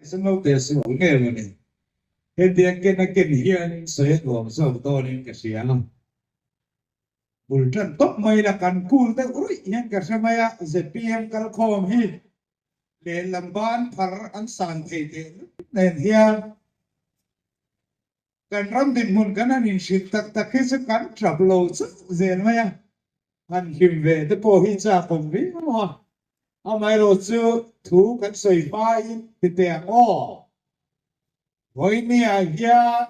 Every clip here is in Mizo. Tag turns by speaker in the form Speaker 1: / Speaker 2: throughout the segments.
Speaker 1: Sen lo teh suh ang nge mawni. Hetia ken a ken hian sawi a nuam zawk dawnin ka hria. Bul tan tawp mai la kan cool deuh ruih hian ka hre mai a, zpm kalkhawm hi lehlam ban phar an san thei teh nen hian kan ram dinhmun kan han inhrilh tak tak hi chu kan tap lo chauh zel mai a, han hlim ve te pawh hi chak awm viau a, amaherawh chu thu kan sawi hmain ti teh ang aw. Vawinia hian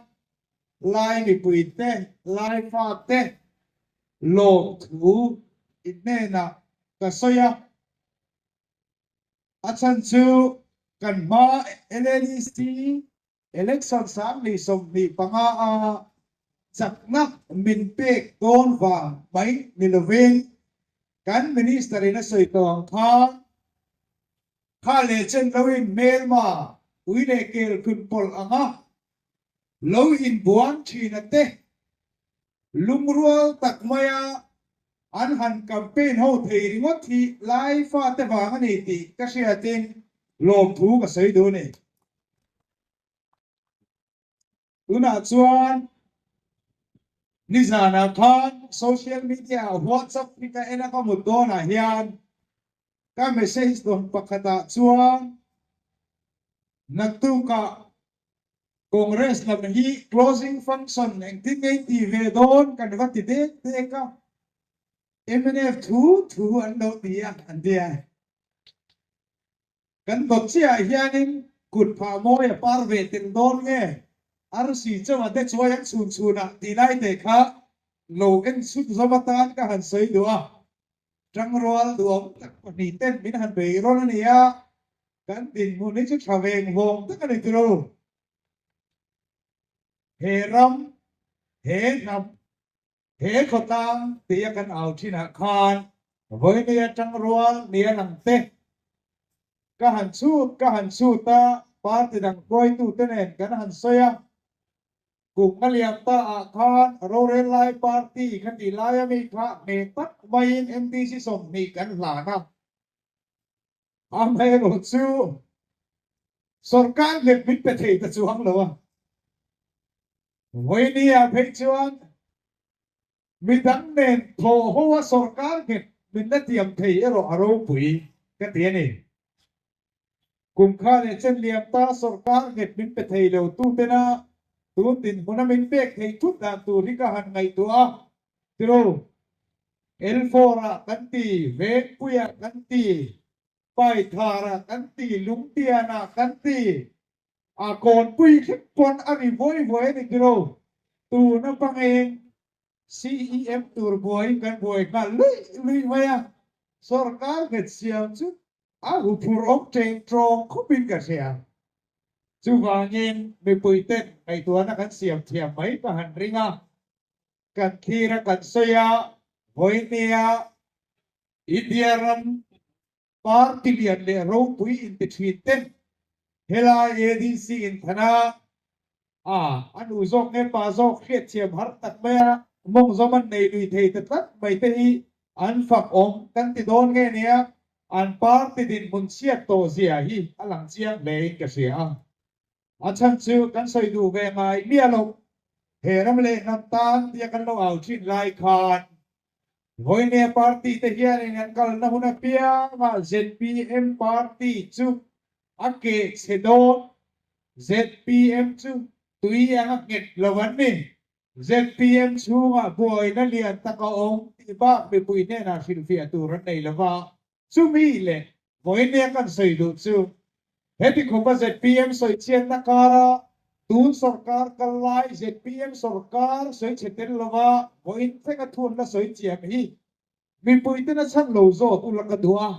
Speaker 1: Lai mipui te, Lai fa te lawmthu in hnenah ka sawi a, a chhan chu kan hma LADC Election 2025 a chakna min pek dawn vang mai ni lovin kan Minister in a sawi tawh ang khan kha leh chen lo in hmelma ui leh kel khun pawlh anga lo inbuan thin a te lungrual tak maia an han campaign ho thei ringawt hi Lai fate vang a ni tih ka hriatin lawmthu ka sawi duh a ni. Tunah chuan nizanah khan social media ah WhatsApp hi ka en a ka mut dawnah hian ka message dawn pakhatah chuan naktukah Congress lam hi closing function engtin nge in tih ve dawn kan va ti dek dek a, mnf thu thu an lo ti a an ti a. Kan dawt chiah ah hianin kut phah mawi a par ve tel dawn nge? Arsi chauh a te chuai an chhun chhun ah tih lai te kha lo en chhun zawm atan ka han sawi duh a. Tangrual duhawm tak pahnih ten min han bei rawn a ni a, kan dinhmun hi chu tha veng vawng tak a ni tiro. He ram, he hnam He khawtlang tia kan au thinah khan vawiini atang rual nia lang te ka han chhut ka han chhut a, party dang hruaitute nen kan han sawi a, kum a liam ta ah khan rorel lai party kha tih lai ami kha hmeh tak maiin MDC 20 kan hlan a, amaherawhchu sorkar nghet min pe thei ta chuang lo a. Vawinia phei chuan midang nen thaw ho a sorkar nghet min la tiam thei erawh a ropui ka ti a ni. Kum kha leh chen liam ta sorkar nghet min pe thei lo tu tena tun dinhmuna min pek theih thut dan tur hi ka han ngaihtuah a, tiro L4 ah kan ti, Vengpuiah kan ti, Paitharah kan ti, Lungtianah kan ti, A kawnpui thleng pawn a ri vuai vuai a ni tiro. Tun a pangeng CEM tur buaiin kan buai nghal luih luih mai a, sorkar nghet siam chu a huphurh awm teng tawng khawpin ka hria. Chuvangin mipuiten ngaihtuahna kan siam thiam mai ka han ring a, kan thlir a kan sawi a, vawinia India ram Party lian leh ropui inti thin te helai ADC inthlan a a a nu zawk nge pa zawk hriatthiam har tak mai a mawng zawm an nei lui thei ta tlat mai te hi an fak awm kan ti dawn nge nia an party dinhmun chhiat tawh zia hi a lang chiang hle in ka hria a. A chhan chu kan sawi duh ve ngai miah lo. He ram leh hnam tan tia kan lo au thin lai khan Vawinia party te hianin an kalna hun apiangah zpm party chu a keh chhe dawn. Zpm chu tui ang a nghet lo an ni. Zpm chhungah buaina lian tak a awm tih bak mipui hnenah hrilhfiah tur an nei lova. Chumi leh vawinia kan sawi duh chu heti khawpa zpm sawi chhiatna kara tun sorkar kal lai zpm sorkar sawi chhe tel lova vawiin thlenga thunna sawi chiam hi mipuiten a chhan lo zawt ula ka duh a.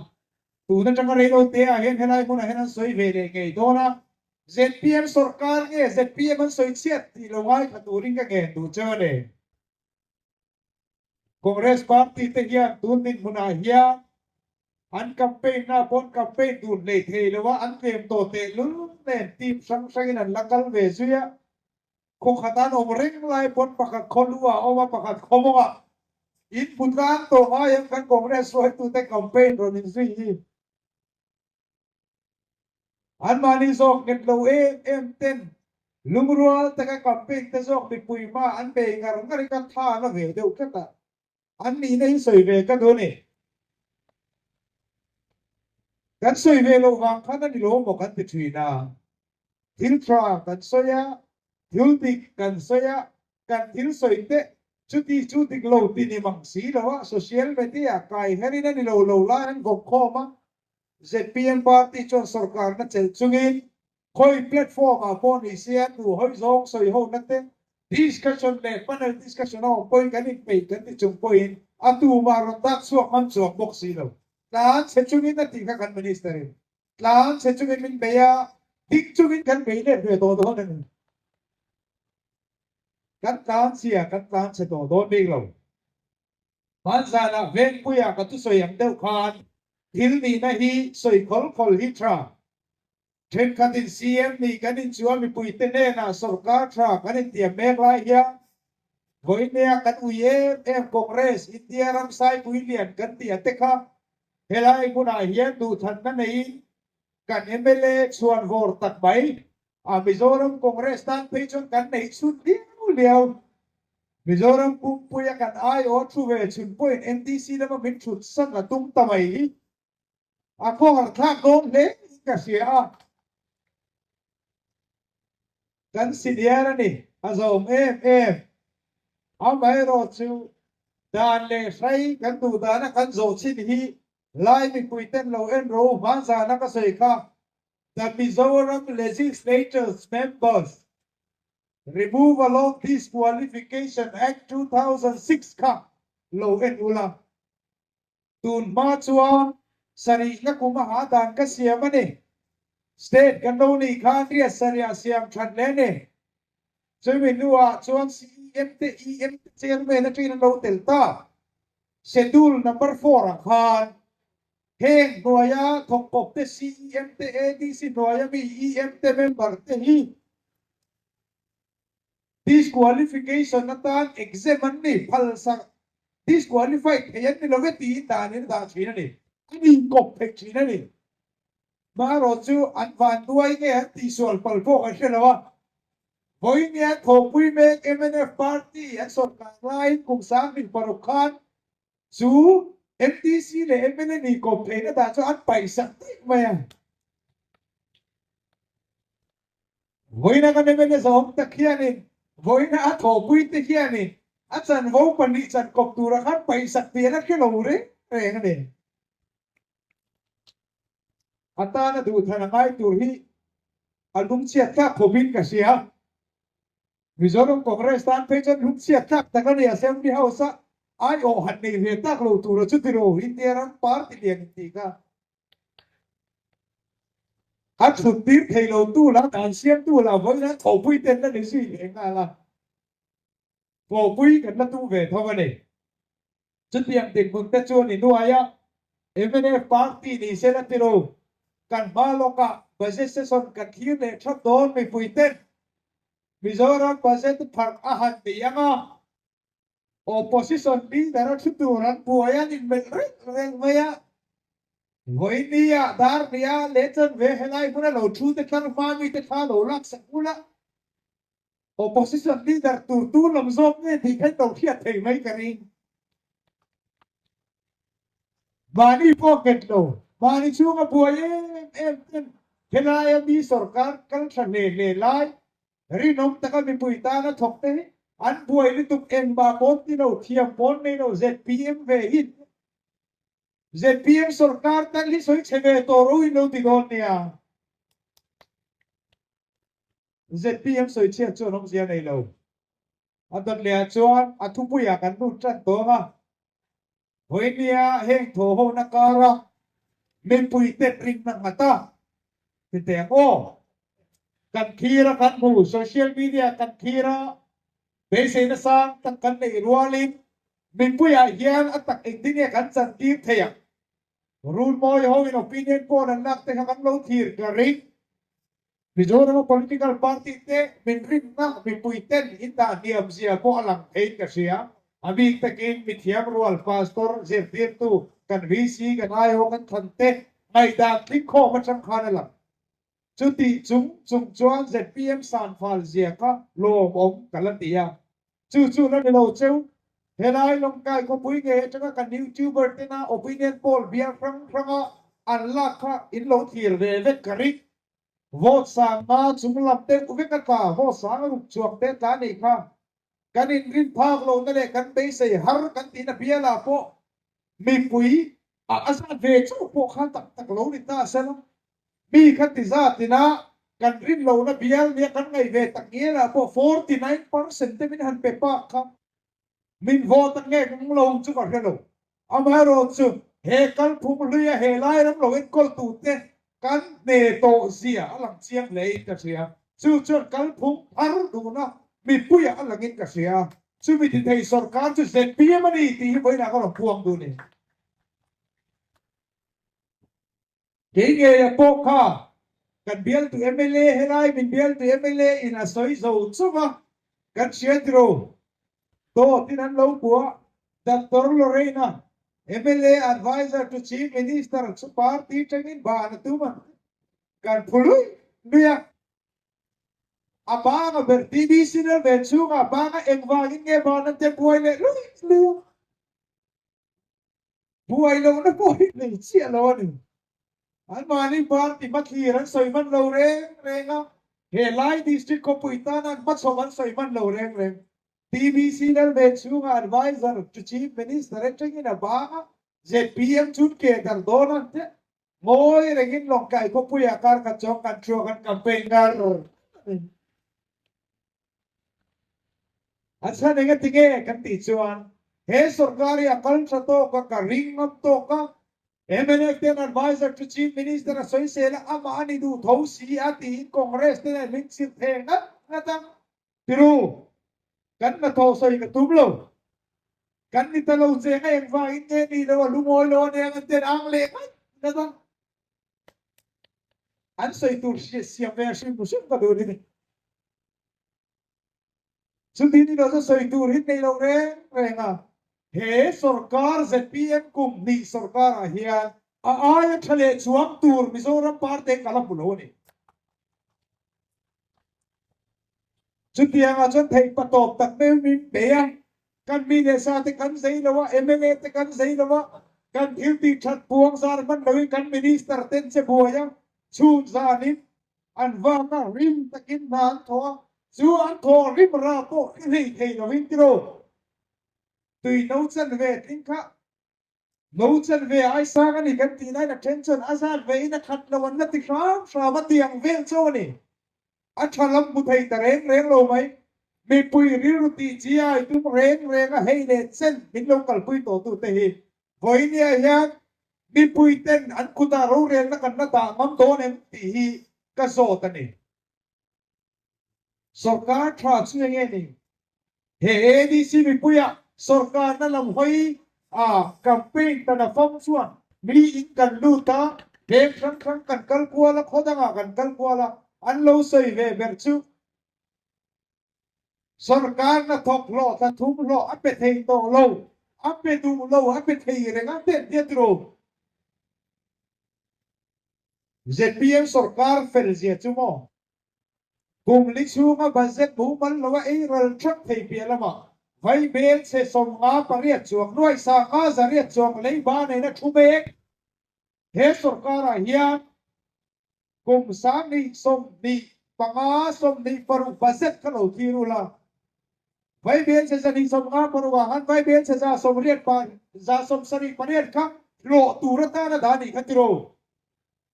Speaker 1: Tun atanga reilote ah hian helai hmunah hian an sawi ve leh ngei dawn a, zpm sorkar nge zpm an sawi chhiat tih lo ngaithla turin ka ngen duh cheu a ni. Congress party te hian tun dinhmunah hian an campaign na pawn campaign dun hlei thei lo a, an tlem tawh tehlul nen team hrang hrangin an la kal ve zui a, khaw khat an awm reng lai pawn pakhat khaw lu ah a awm a, pakhat khaw mawng ah in hmu tlang tawh ngai ang kan Congress hruaitute campaign rawn inzui hi. Anmahni zawk nghet lo em em ten lungrual taka campaign te zawk mipui hma an bei ngar ngar in ka tha na ve deuh tlat a, an nihna hi sawi ve ka duh a ni. Kan sawi ve loh vang khan a ni lo maw kan ti thin a, thil tha kan sawi a, thil dik kan sawi a, kan thil sawi te chuti chu dik lo ti ni mang si lo a, social media kai herin a ni lo lo lai an vawmkhawm a, Zpm party chuan sorkarna chelh chungin khawi platform ah pawh ni se an duh hawi zawng sawi ho na te discussion leh panel discussion a awm pawhin kan inpeih kan ti chung pawhin a tumah rawn dak chhuak ngam chuang bawk si lo. Tlan chhe chungin a tih kha kan minister in tlan chhe chungin min bei a, ding chungin kan bei let ve tawh dawn a ni. Kan tlan chhia kan tlan chhe tawh dawn bik lo. Hmanzanah Vengpuia ka thusawi ang deuh khan thil nihna hi sawi khawl khawl hi tha. Thenkhatin CM nih kan inchuah mipuite hnenah sorkar tha kan intiam mek lai hian vawinia kan ui em em Congress India ram saipui lian kan tih a te kha helai hmunah hian duhthanna neiin kan mla chhuan vawr tak mai a Mizoram Congress tan phei chuan kan neih chhun liau liau. Mizoram pumpuia kan aiawh thu ve chhun pawhin MDC lama min thut sak a tum ta mai hi a khawhar thlak dawn hle in ka hria a. Kan senior a ni, a zawm em em. Amaherawh chu dan leh hrai kan duh dana kan zawh chin hi Lai mipuiten lo en ro hmanzana ka sawi kha The Mizoram Legislatures Members Removal of Disqualification Act 2006 kha lo en ula. Tun hma chuan sarihna kum a ha dan ka siam a ni. State kan lo nih khan riat sarih siam that leh a ni. Chumi hnuah chuan CEM te EM te chairman atangin an lo tel ta. Schedule number four ah khan heng hnuaia thawkkawp te CEM te ADC hnuaia mi EM te member te hi Disqualification atan exempt an ni, phalsak, disqualified thei an ni lo ve tiin danin a dah thin a ni. A inkawp theih thin a ni. Marawh chu an vanduai nge an tihsual palh pawh kan hre lo a. Vawiin an thawhpui mek mnf party an sawrkar laiin kum 2006 khan chu MDC leh mla nih kawp theihna dah chu an paihsak daih mai a. Vawiina kan mla zawm tak hianin vawiina a thawhpui te hianin a chanvo pahnih chan kawp tura khan paihsak tih an a hre lo reng reng a ni. A tana duhthlan a ngai tur hi a lungchhiat thlak khawpin ka hria. Mizoram Congress tan phei chuan lungchhiat thlak tak a ni. Assembly House-a aiawh han nei ve tak lo tura chu tiro India ram party lian intih kha a chhut tir thei lo tu lah dan siam tu lah vawiin an thawhpui ten la ni zui leh nghal a, thawhpui kan la tum ve tho a ni. Chutiang dinhmun te chu ni nuai a, mnf party ni se la tiro kan hma lawkah budget session kan thlir leh thap dawn mipui ten Mizoram budget pharh a han ni ang a, Opposition leader a thu tur an buai an inmelh reng reng mai a, vawinia dar nia leh chuan ve helai hmuna lo thu te tlar hma mite thla lo laksak bul a, opposition leader tur tur lam zawk nge tih kha in lo hriat thei mai ka ring. Mahni pawh nghet lo, mahni chhunga buai em em ten helaia mi sorkar kal tha hle hle lai Rinawm taka mipui tana thawk te hi an buai lutuk engmah pawn ti lo, thiam pawn nei lo zpm ve hi zpm sorkar tan hi sawi chhe ve tawh ro in lo ti dawn nia. Zpm sawi chhiat chuan awmzia nei lo. A dawt leh ah chuan a thupui ah kan lut tan dawn a. Vawinia heng thaw hona kara mipui ten ringna nghat a ti teh ang aw. Kan thlir a kan hmu, social media kan thlir a, beiseina sang tak kan neih rualin mipuiah hian a tak engtin nge kan chantir thei ang? Runmawi hoin opinion poll an lak te kha kan lo thlir ka ring. Mizorama political party te min rinna mipui ten in dah hniam zia pawh a lang theiin ka hria. A bik takin mithiam rual pastor zirtirtu kan VC kan aiawh kan thlan te ngaihdan tling khawm atang khan a lang. Chuti chung chung chuan zpm sanfal zia kha lawmawm ka la ti a. Chu chu la ni lo cheu. Helai Lawngtlai khawpui ngei atanga kan YouTuber tena opinion poll bial hrang hranga an lak kha in lo thlir ve vek ka ring. Vote sang nga chung lam deuh vek a tla, vote sang ruk chhuak te tla nih kha. Kan inrin phak lohna leh kan beisei har kan tihna bialah pawh mipui a a zat ve chauh pawh kha tak tak lo ni ta sela. Mi kha ti zat ina kan rin lohna bial nia kan ngaih ve tak ngelah pawh 49% te min han pe pak kha. Min vote a ngek ang lo chu ka hre lo. Amaherawhchu he kalphung hluia he lai ram lo enkawl tute kan hne tawh zia a lang chiang hle in ka hria. Chu chuan kalphung thar duhna mipuiah a langin ka hria. Chumi ti thei sorkar chu zpm a ni tih hi vawiinah ka rawn puang duh a ni. Kei ngeia pawh kha kan bialtu mla helai min bialtu mla in a sawi zo chauh a, kan hria tiro dawt in an lo buah Doctor Lorraine-a mla adviser to Chief Minister chu party tangin ban a tum a, kan phu lui lui a. A banga ber TBC ral ve chhungah banga engvangin nge ban an te buai leh lui lui a. Buai lohna pawh hi nei chiah lo a ni. Anmahni party hmathlir an sawi hman lo reng reng a, he lai district khawpui tana an hmachhawm an sawi hman lo reng reng. TBC Lalvenchhunga adviser to Chief Minister atangin a bang a, zpm chun ke dar dawn an te ngawi rengin Lawngtlai khawpuiah kar khat chuang kan thuak an campaign ngar a ni. A chhan eng ati nge kan tih chuan he sorkar hi a kal tha tawk a, ka ring ngam tawk a, mnf ten adviser to Chief Minister a sawi sel a, amah a ni duh tho si a tiin Congress te nen min chirh thei ngat ngat ang. Tiru, kan hnathawh sawi ka tum lo. Kan ni ta lo cheng a engvangin nge ni lo a lungawi lo a nia kan ten ang leh ngat ngat ang. An sawi tur siam ve a hrim hrim ka duh ni. Chuti ni lo chu sawi tur hi nei lo reng reng a, he sorkar zpm kum hnih sorkar ah hian a aia tha leh chuang tur Mizoram parte ka la hmu lo a ni. Chutiangah chuan theih patawp tak meuh min pe a, kan mi leh sa te kan zei lo a, mla te kan zei lo a, kan thil tih that buang zar hman loin kan minister ten che buai a, chhun zanin an vak a, rim takin hna an thawh a, chu an thawh rim ra pawh hre hlei thei loin tiraw tui no chan ve tling kha No chan ve ai sang a ni kan tih laiin a then chuan a zat ve in a khat lo an la ti hram hram a ti ang vel chauh a ni. A tha lam hmu thei ta reng reng lo mai. Mipui rilru tih chi ai tum reng reng a hei leh chen min lo kalpui tawh tu te hi vawinia hian mipui ten an kutah rorelna kan la dah ngam dawn em tih hi ka zawt a ni. Sorkar tha chu eng nge ni? He ADC mipuia sorkarna lam hawi a campaign tan a fam chuan mi in kan lut a, veng hrang hrang kan kal kual a, khaw dangah kan kal kual a, an lo sawi ve ber chu sorkarna thawk hlawh thla thum hlawh a pe thei tawh lo, a pe duh lo, a pe thei reng a ten tia tiraw? Zpm sorkar fel zia chu maw? Kum li chhunga budget mumal lo a ei ral thak thei piah lamah vai bel chhe 58 chuang nuai sanga zariat chuang leiba nena thu mek he sorkarah hian kum 2025 26 budget kha lo thlir ula. Vai bel chhe 256 ah khan vai bel chhe 180 pa 78 kha hlawh tur atana dah anih kha tiraw?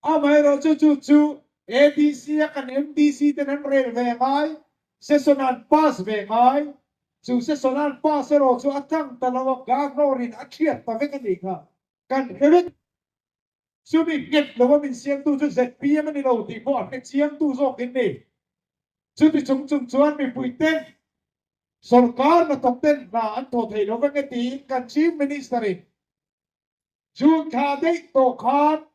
Speaker 1: Amaherawh chu chu chu ADC a kan MDC ten an rel ve ngai, session an pass ve ngai, chu session an pass erawh chu a tlang ta lo a, Governor in a thiat ta vek a nih kha kan hre vek. Chumi nghet lo a min siamtu chu zpm a ni lo tih pawh a hre chiangtu zawk in ni. Chuti chung chung chuan mipui ten sorkar hnathawk ten hna an thawh thei lo vek e tiin kan Chief Minister in June thla daih tawh khan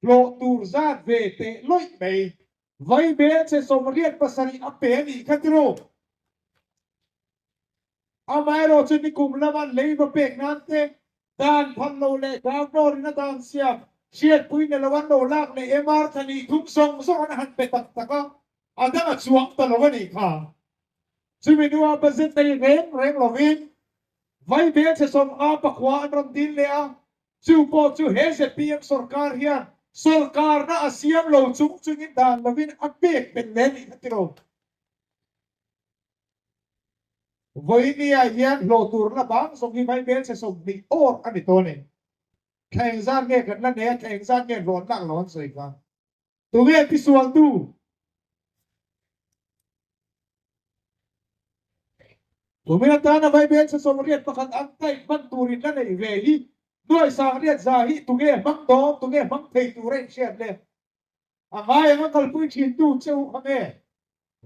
Speaker 1: hlawh tur zat ve teh lawih mai. Vaibel che 87 a pe a nih kha tiraw? Amaherawh chu nikum lama leiba pek nan te dan phan lo leh governor in a dan siam. Hriatpui ni lo an lo lak leh MR thla nih thum zawng zawng an han pe tak tak a, a dang a chuang ta lo a nih kha. Chumi hnuah budget nei reng reng lovin vai hmelchhe 50 pakhua an rawn dil leh a, chu pawh chu he zpm sorkar hian sorkarna a siam lo chung chungin dan lovin a pek belh leh a nih kha tiraw. Vawinia hian hlawh turna bang zawng hi vai hmelchhe 20 awr a ni tawh a ni. Thla engzat nge kan la nei a, thla engzat nge hlawh lak lo an sawi kha. Tunge tisualtu? Kumin atana Vaibel sa 81 an taih hman turin la nei ve hi nuai 80,000 hi tunge hmang dawn, tunge hmang thei tur a inhriat le? A ngai anga kalpui thintu che u kha nge?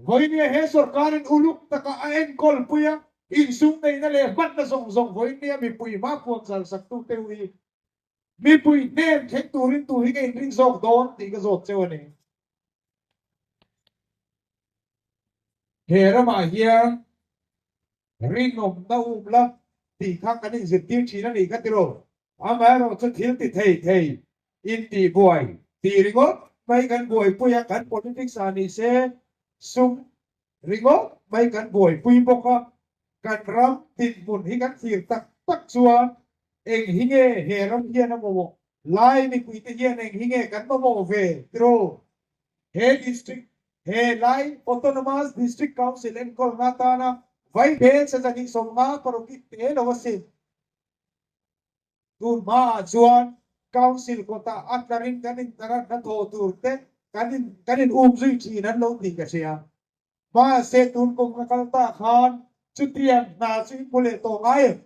Speaker 1: Vawinia he sorkarin uluk taka a enkawl pui a, insum neihna leh hmanna zawng zawng vawinia mipui hma khuan zal sak tu te u hi mipui hnen thleng turin tu hi ka inring zawk dawn tih ka zawt cheu a ni. He ramah hian rinawmna um la tih kha kan inzirtir thin a nih kha tiraw? Amaherawh chu thil ti thei thei intihbuai tih ringawt mai kan buaipui a, kan politics ah ni se sum ringawt mai kan buaipui bawk a, kan ram dinhmun hi kan thlir tak tak chuan eng hi nge he ram hian a mamawh, lai mipuite hian eng hi nge kan mamawh ve tiraw? He district, he lai Autonomous District Council enkawlna atana vaibel 256 i te lo asin. Tun hmaah chuan Council kawtah a tlarin kan intara hnathawh tur te kan in kan in um zui thin an lo tih ka hria. Mahse tun kum ka kal tah khan chutiang hna chu i hmu leh tawh ngai em?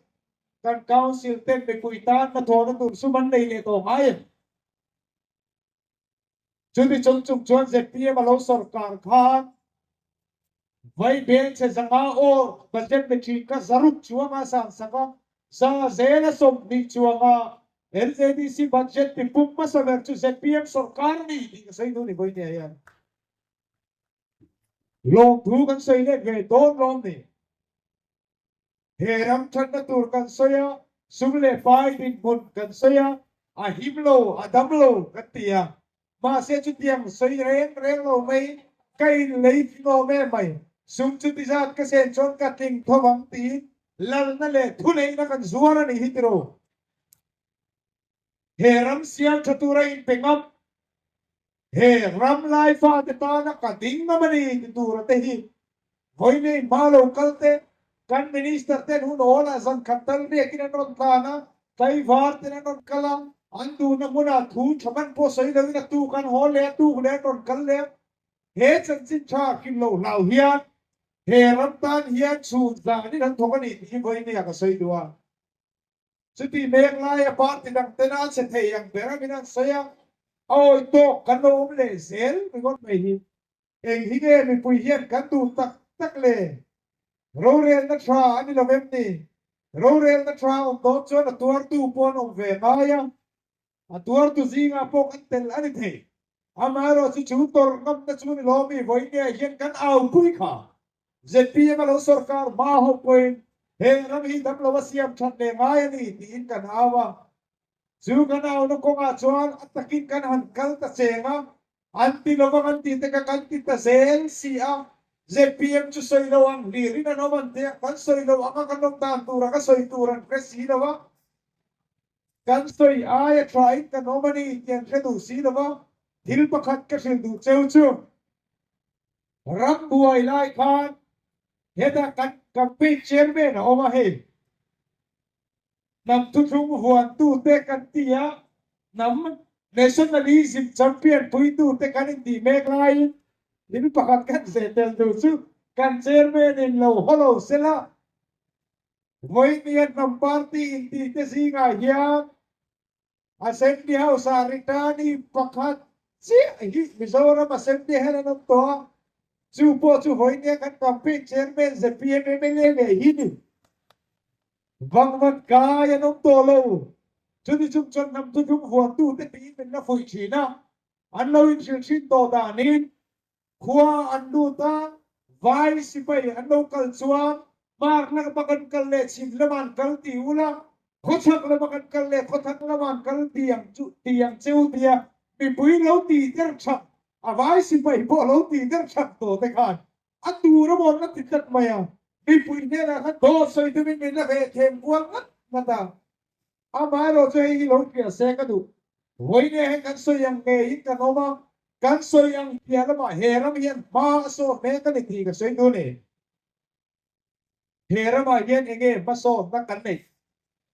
Speaker 1: Kan Council ten mipui tan hnathawhna tur sum an nei leh tawh ngai em? Chumi chung chung chuan zpm a lo sawrkar khan vaibel chhe 500 awr budget pe thin kha 600 chuanga sangsak a, za zela 20 chuanga LADC budget ti pum hmasa ber chu zpm sawrkar a ni tih ka sawi duh ni vawinia hian. Lawmthu kan sawi let ve dawn lawm ni. He ram thatna tur kan sawi a, sum leh pai dinhmun kan sawi a, a him lo, a dam lo kan ti a. Mahse chutiang sawi reng reng lo mai, ka inlei thinawm em mai, sum chuti zat ka sen chuan ka tling tho ang tiin lalna leh thuneihna kan zuar a nih hi tiraw. He ram siam tha tura inpe ngam, he ram lai fate tana ka ding ngam a ni ti tura te hi vawiinei hma lo kal te, kan minister ten hun awlah zan khat tal riakin an rawn tlan a, tlaivar ten an rawn kal a, an duhna hmunah thu tha hman pawh sawi loin a tuk an haw leh a, tuk leh an rawn kal leh a. He chanchin tha kim lo hlau hian he ram tan hian chhun zanin an thawk a ni tih hi vawiinei ah ka sawi duh a. Chuti mek laia party dang tena a che thei ang ber a min an sawi a, a awi tawk kan lo awm leh zel ringawt mai hi. Eng hi nge mipui hian kan duh tak tak le? Rorelna tha a ni lo em ni? Rorelna tha awm dawn chuan a tuartu pawh an awm ve ngai a, a tuartu zingah pawh kan tel a ni thei. Amaherawh chu chu tawrh ngamna chu ni lawmi vawinia hian kan aupui kha. Zpm a lo sorkar hma ho pawhin he ram hi dam lo a siam that leh ngai a ni tiin kan au a. Chu kan auna kawngah chuan a takin kan han kal ta cheng a, an ti lovang an tih te kha kan ti ta zel si a. Zpm chu sawi lo ang hlirin an awm an ti a, kan sawi lo anga kan awm dan tura ka sawi tur an hre si lo a. Kan sawi aia thain kan awm a ni tih an hre duh si lo va, thil pakhat ka hrilh duh cheu chu. Ram buai lai khan hetah kan campaign chairman a awm a hei. Hnam thuthlung huantute kan ti a, hnam nationalism champion puitute kan intih mek laiin thil pakhat kan zeh tel duh chu kan chairman in lo haw lo sela vawinia hnam party intihte zingah hian Assembly House ah returnee pakhat chiah hi Mizoram Assembly hian an awm tawh a, chu pawh chu vawinia kan campaign chairman zpm mla leh hi ni. Vangvat kai an awm tawh lo. Chumi chung chuan hnam thuthlung vuantute tiin min la fuih thin a, an lo inhrilh thin tawh danin khua an lut a, vai sipai an lo kal chuan hmarlak bak an kal leh chhim lamah an kal ti ula. Khawchhak lama kan kal leh khawthlang lama an kal ti ang chu ti ang cheu tia mipui lo tih der chak, a vai sipai pawh lo tih der chak tawh te khan a tur a mawn a ti tlat mai a. Mipui hnenah khan dawt sawi tumin min la hreh them kual ngat ngat a. Amaherawh chu hei hi lo hria se ka duh. Vawinia hian kan sawi ang ngeiin kan awm a, kan sawi ang piah lamah he ram hian hma a sawt mek a ni tih ka sawi duh a ni. He ramah hian enge hmasawnna kan neih?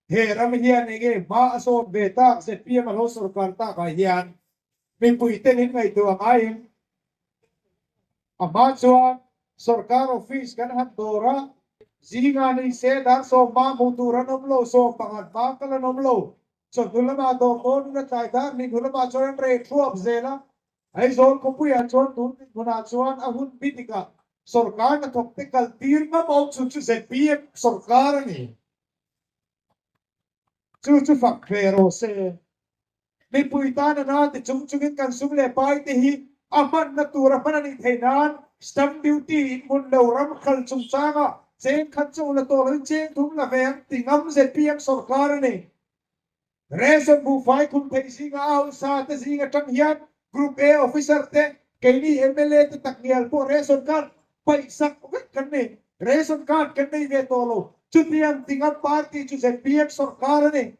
Speaker 1: He ram hian enge hma a sawn ve tak? Zpm a lo sorkar takah hian mipuite min ngaihtuah ngaiin a hma chuan sorkar office kan han dawr a, zinga ni se dar sawmma hmuh tur an awm lo, 15 hma kal an awm lo, chawhnu lamah dawr dawn in a tlai dar ni hnu lamah chuan an reh thuap zel a, Aizawl khawpuiah chuan tun dinhmunah chuan a hun bi tikah sorkar hnathawk te kal tir ngam awm chhun chu zpm sorkar a ni. Chu chu fak ve rawh se. Mipui tan a na ti chung chungin kan sum leh pai te hi a hmanna tur a hman a nih theih nan stamp duty in hmun lo ram khal chungchanga cheng khat chu la tawh loin cheng thum la ve ang ti ngam zpm sorkar a ni. Ration buhfai khum theih zinga a hausa te zing atang hian Group A officer te, keini mla te takngial pawh ration card paihsak vek kan ni. Ration card kan nei ve tawh lo. Chutiang tinga party chu zpm sorkar a ni.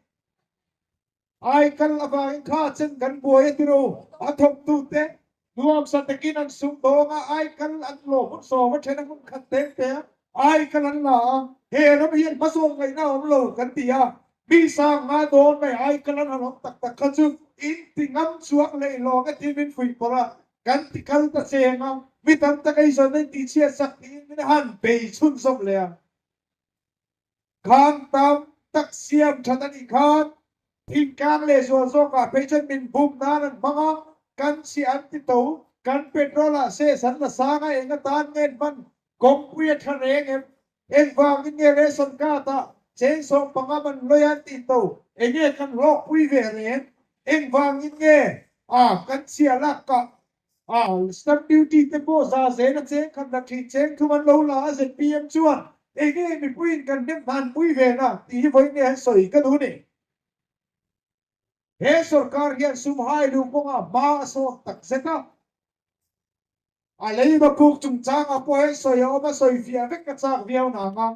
Speaker 1: Aikal avangin kha chen kan buai a tiro. A thawktute nuamsa takin an sum dawng a, aikal an lawm hun sawm a then a hmun khat teng te a, aikal an la a, he ram hian hmasawn ngaihna a awm lo kan ti a, mi sang nga dawn mai aikal an han awm tak tak kha chu in ti ngam chuang leh lawng e tih min fuih pawrh a, kan ti kal ta cheng a, mi tam tak eizawn na in tihchhiat sak tiin min han bei chhunzawm leh a. Khang tam tak siam that a nih khan thingtlang leh zual zawkah phei chuan min bum nan an hmang a, kan chhiah an ti to, kan petrol ah ses an la sang a, eng atan nge an hman, kawngpui a tha reng em, engvangin nge ration card ah cheng 15 man lawi an ti to, enge kan hlawkpui ve reng, engvangin nge a kan chhiah lak kah A stamp duty te pawh za zel a cheng khat la thin cheng thum an lo la a zpm chuan enge mipuiin kan hnem hnan pui ve na tih hi vawiin nge an sawi ka duh ni. He sorkar hian sum hai luh kawngah hma a sawn tak zet a, a leiba puk chungchangah pawh hian sawi a awm a sawi fiah vek ka chak viau nang a,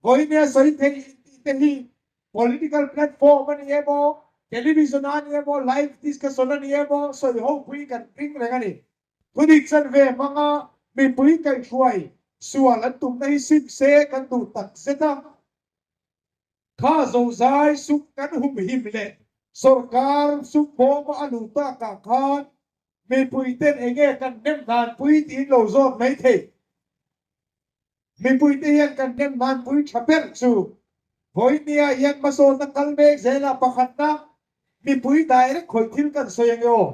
Speaker 1: Vawinia sawi theih intih te hi political platform a ni emaw, television a ni emaw, live discussion a ni emaw sawi ho pui kan ring reng a ni. Thudik chanve hmanga mipui kaihhruai sual an tumna hi sim se kan duh tak zet a. Kha zozai sum kan humhim leh sorkar sum bawma a luh takah khan mipui ten enge kan hnem hnan pui tiin lo zawt mai thei. Mipuite hian kan hnem hmanpui tha ber chu vawinia hian hmasawnna kal mek zela pakhatna mipui direct khawih thil kan sawi ange aw.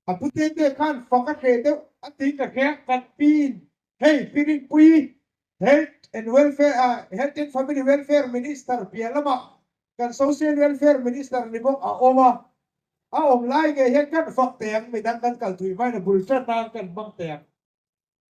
Speaker 1: A pute te khan fak a hreh deuh a tiin ka hria kan pin hei Pirinpui Health and Welfare Health and Family Welfare Minister piah lamah kan Social Welfare Minister ni bawk a awm a, a awm lai ngei hian kan fak teh ang midang kan kal thui hmain a bul tan nan kan hmang teh ang.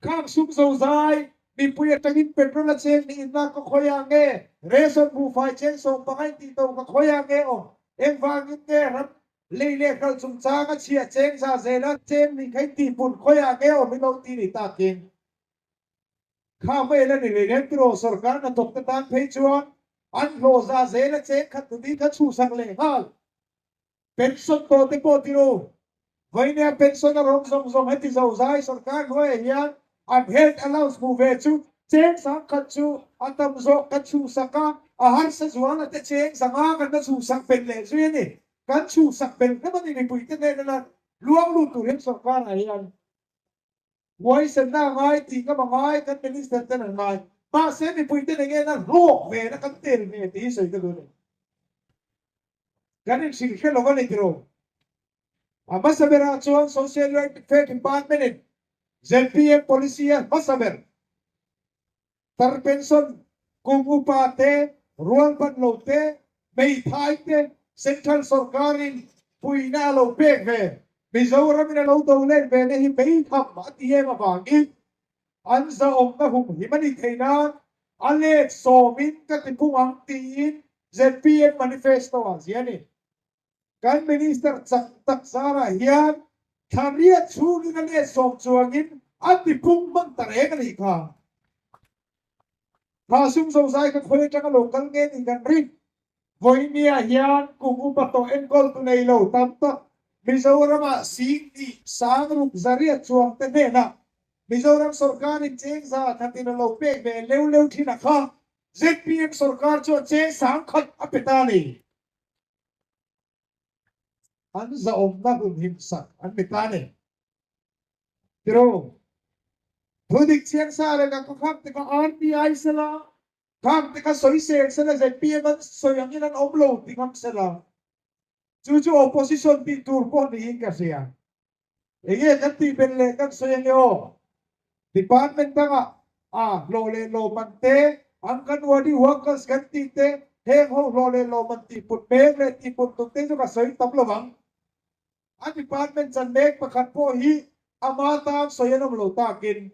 Speaker 1: Khang sum zozai, mipui atangin petrol a cheng niin na ka khawi ang nge? Ration buhfai cheng 15 in tih to ka khawi ang nge aw? Engvangin nge ram lei leh hralh chungchang a chhia cheng za zel a cheng ni kha in tih pun khawi ang nge aw min lo ti ni takin kha mail a ni reng em tiraw sorkar hnathawk te tan phei chuan an hlawh za zel a cheng khat nuni kha chhuhsak leh nghal. Pension tawh te pawh ti ru. Vawinia pension a rawng zawng zawng heti zo zai sorkar hnuaiah hian an health allowance hmuh ve chu cheng 10,000 chu a tam zawk kan chhuhsak a, a harsa zual a te cheng 500 kan la chhuhsak belh leh zui a ni. Kan chhuhsak belh hlem a ni mipui te hnena la luang lut tur hian sorkarah hian huaisenna a ngai tih ngam a ngai kan minister ten an ngai. Mahse mipui te nen a hlawk ve na kan tel ve tih hi sawi ka duh a ni. Kan inhrilh hre lo a ni tiraw? A hmasa berah chuan Social Welfare Department in zpm policy a hmasa ber tar pension kum upa te, rualban lo te, hmeithai te Central sorkar in puihna a lo pek ve, Mizoram in a lo do let ve na hi beitham a ti em avangin an zahawmna humhim a ni thei nan. A let sawmin ka ti phung ang tiin zpm manifesto ah ziah a ni. Kan Minister chak tak zarah hian thla riat chhungin a let sawm chuangin a ti phung hman ta reng a nih kha. Thla sum zozai ka khawi atanga lo kal nge ni kan ring. Vawinia hian kum upa tawh enkawltu nei lo tam tak Mizoramah Singni Sangruk Zariat chuang te hnenah Mizoram sorkarin cheng za khatin a lo pek ve leu leu thin a kha zpm sorkar chuan cheng sang khat a pe ta ni. An zahawmna humhim sak an ni ta ni. Tiro, Thudik chiangsa leh ka kham te kha RTI sela Khang te kha sawi sel sela zpm an sawi angin an awm lo ti ngam sela chu chu opposition tih tur pawh niin ka hria. Enge kan tih belh leh kan sawi ange aw. Department dangah a hlawh leh lawm an te, Anganwadi workers kan tih te, heng ho hlawh leh lawm an tih put mek leh tih put tum te chu ka sawi tam lo ang. A department chan mek pakhat pawh hi ama tan sawi an awm lo takin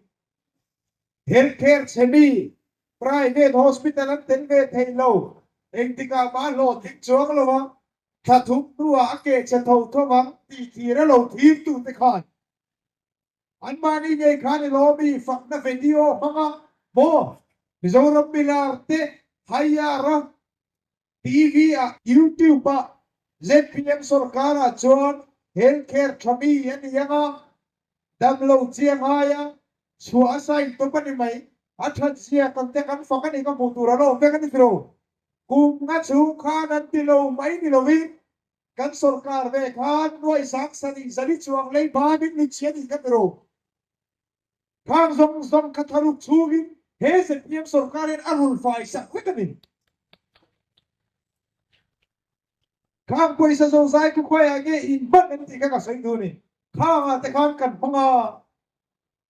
Speaker 1: healthcare chhe mi private hospital an tel ve thei lo. Engtikah mah hlawhtling chuang lo a, thla thum hnuah a keh chhe tho tho ang tih thir a lo thir tu te khan anmahni ngei khan i lawmi fakna video hmanga maw Mizoram milar te haiar a TV ah YouTube ah zpm sorkar ah chuan healthcare tha mi a ni ang a, damlo chiang ai a, chhuah a sign tawp a ni mai, a that zia kan te kan fak a ni ka hmuh tur a lo awm vek a ni tiro. Kum nga chhung khan an ti lo mai ni lovin kan sorkar ve khan nuai sang sarih zali chuang lei banin ni chhia ni ka tiro. Khang zawng zawng kha tharuk chhungin he zpm sorkarin a rul fai sak vek a ni. Khang pawisa zozai khu khawiah nge in hman an tih kha ka sawi duh a ni. Khangah te khan kan hmang a,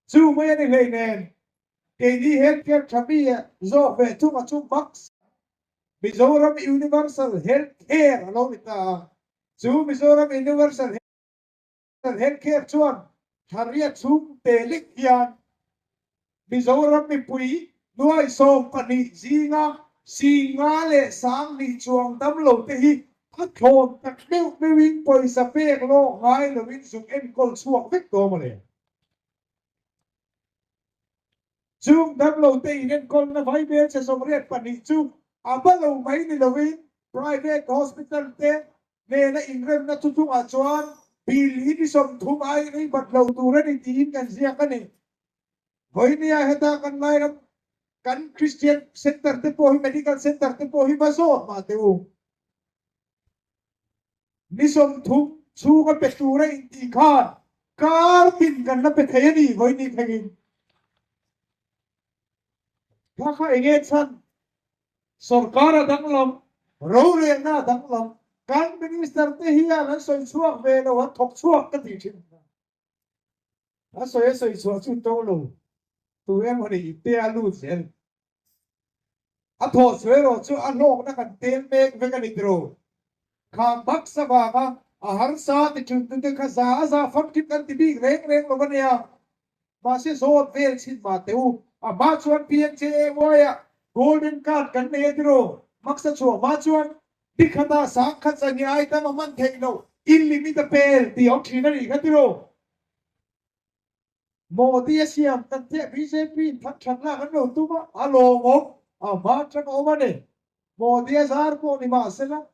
Speaker 1: chu mai a ni hlei nen keini health care tha mi zawk ve thung a chu max Mizoram Universal Health Care a lo ni ta a, chu Mizoram Universal Healthcare chuan thla riat chhung te lek hian Mizoram mipui nuai 12 zinga 50 leh 2000 chuang damlo te hi a thlawn tak meuh meuhin pawisa pek lawk ngai loin zuk enkawl chhuak vek dawn mawle. Chung damlo te inenkawlna vaibel che 82 chu a va lo mai ni loin private hospital te nena inremna thuthungah chuan bill hi ni 30 ai rei bat lo tur a ni tiin kan ziak a ni. Vawinia heta kan Lairam kan Christian Center te pawh hi Medical Center te pawh hi va zawt mah teh u. Ni 30 chhunga pe tura intih khan kar tin kan la pe thei a ni vawiin ni thlengin. Kha kha enge chhan sorkar a danglam, rorelna a danglam, kan minister te hian an sawi chhuak ve lo, an thawk chhuak ka tih thin. A sawi a sawi chhuah chu to lo, tu emaw ni te a lut zel. A thawh chhuah erawh chu a hlawkna kan tel mek vek a ni tiro. Kha box avanga a harsa ti thin tute kha za a za famkim kan ti bik reng reng lo a nia. Mahse zawt vel chhin mah teh u. A hma chuan PMJAY ah golden card kan nei a tiro. Max a chhuah hma chuan nikhatah 10,000 zan hi ai tam a hman theih loh in limit a pel tih a awm thin a nih kha tiro. Modi a siam kan teh bjp in thang that lak an lo tum a, a lawmawm a hma atang a awm a ni. Modi a zar pawh ni mah sela,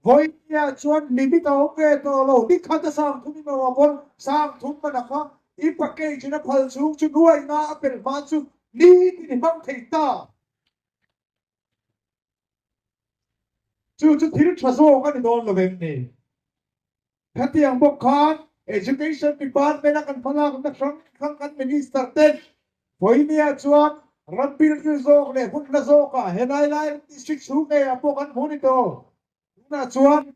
Speaker 1: vawinia chuan limit a awm ve tawh lo, ni khat a 30,000 in awm a pawn 30,000 man a kha i package in a phal chhung chu nuaina a pel hma chu nitin i hmang thei ta. Chu chu thil tha zawk a ni dawn lo em ni? Khatiang bawk khan Education Department a kan hmalakna hrang hrang kan Minister ten vawinia chuan ram pilril zawk leh hmun hla zawkah helai lai district chhung ngeiah pawh kan hmu ni tawh. Tunah chuan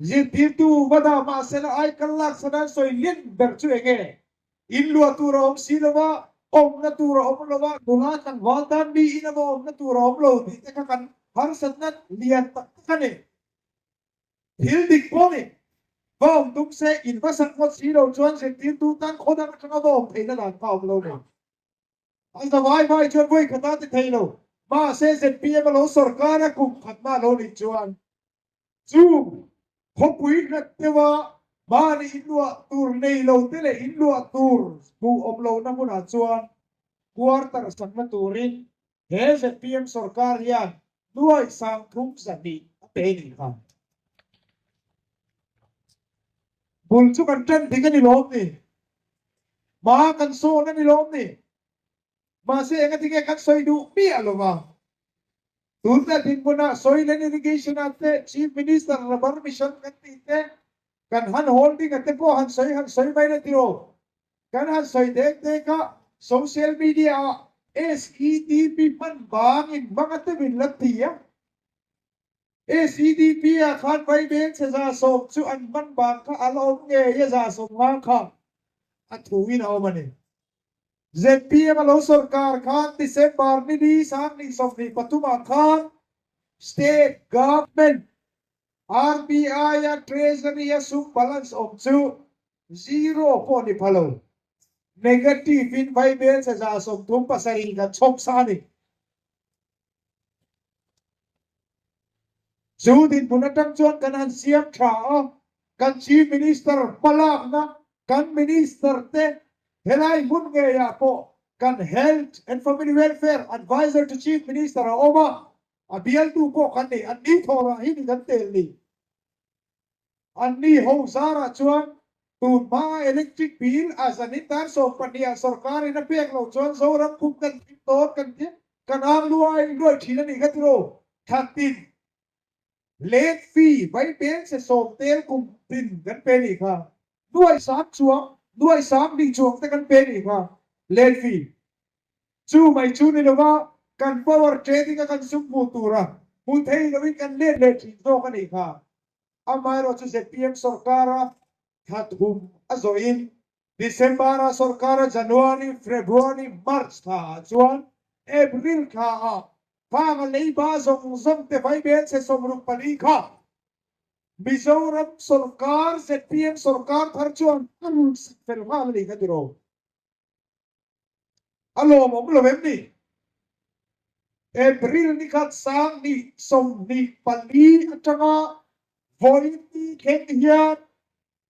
Speaker 1: zirtirtu va dah mahsela aikal lak chhan an sawi lian ber chu eng nge? In luah tur a awm si lo va, awmna tur a awm lo va, nula tlangval tan mi in emaw awmna tur a awm lo tih te kha kan harsatna lian tak tak a ni. Thil dik pawh ni, va awm tum se, in va sak ngawt si lo chuan zirtirtu tan khaw dang atanga va awm theihna dan kha a awm lo ni. A zavai vai chuan vawi khat a ti thei lo. Mahse zpm a lo sawrkar a kum khatna a lo nih chuan chung khawpui hlat deuha mahni inluah tur nei lo te leh inluah tur hmuh awm lohna hmunah chuan quarter sakna turin he zpm sawrkar hian nuaih sang thum zahnih a pe nih kha. Bul chu kan ṭan dik a ni lawm ni? Hma kan sawn a ni lawm ni? Mahse engati nge kan sawi duh miah lo va? Tunna dinhmunah Soil and Irrigation ah te Chief Minister Rubber Mission kan tih te, kan han holding a te pawh han sawi han sawi mai la tiraw? Kan han sawi dek dek a, social media ah SEDP hman vangin hmang a te min la ti a. SEDP ah khan vaibeng chhe 110 chu an hman vang kha a la awm ngei a, 150 kha a thu in a awm a ni. Zpm a lo sawrkar khan December ni li 2023 ah khan State Government RBI a Treasury a sum balance awm chu zero pawh ni pha lo, negative in vaibeng chhe 37 kan chhawk sa a ni. Chu dinhmun atang chuan kan han siam tha a, kan Chief Minister hmalakna, kan Minister te helai hmun ngeiah pawh kan Health and Family Welfare Adviser to Chief Minister a awm a, a bialtu pawh kan nei, an ni thawrah hi ni kan tel ni. Anni ho zarah chuan tun hmaa electric bill a zanin dar 12 ah sorkar in a pek loh chuan Zoram khum kan thim dawn kan ti kan ang luai luai thin a nih kha tiraw Thatin late fee vai peng se sawm tel kum tin kan pe nih kha nuai sang chuang nuai sang hnih chuang te kan pe nih kha late fee Chu mai chu ni lova kan power trading a kan sum hmuh tura hmu thei loin kan let leh thin zawk a nih kha. Amaherawhchu zpm sawrkara thla thum a zawhin December-a sawrkara January, February, March thla ah chuan April thla ah khang a leiba zawng zawng te vaibel chhe 64 kha Mizoram sawrkar zpm sawrkar thar chuan a run sak fel nghal a nih kha tiraw. A lawmawm lo em ni? April ni khat 2024 atanga vawiin ni thleng hian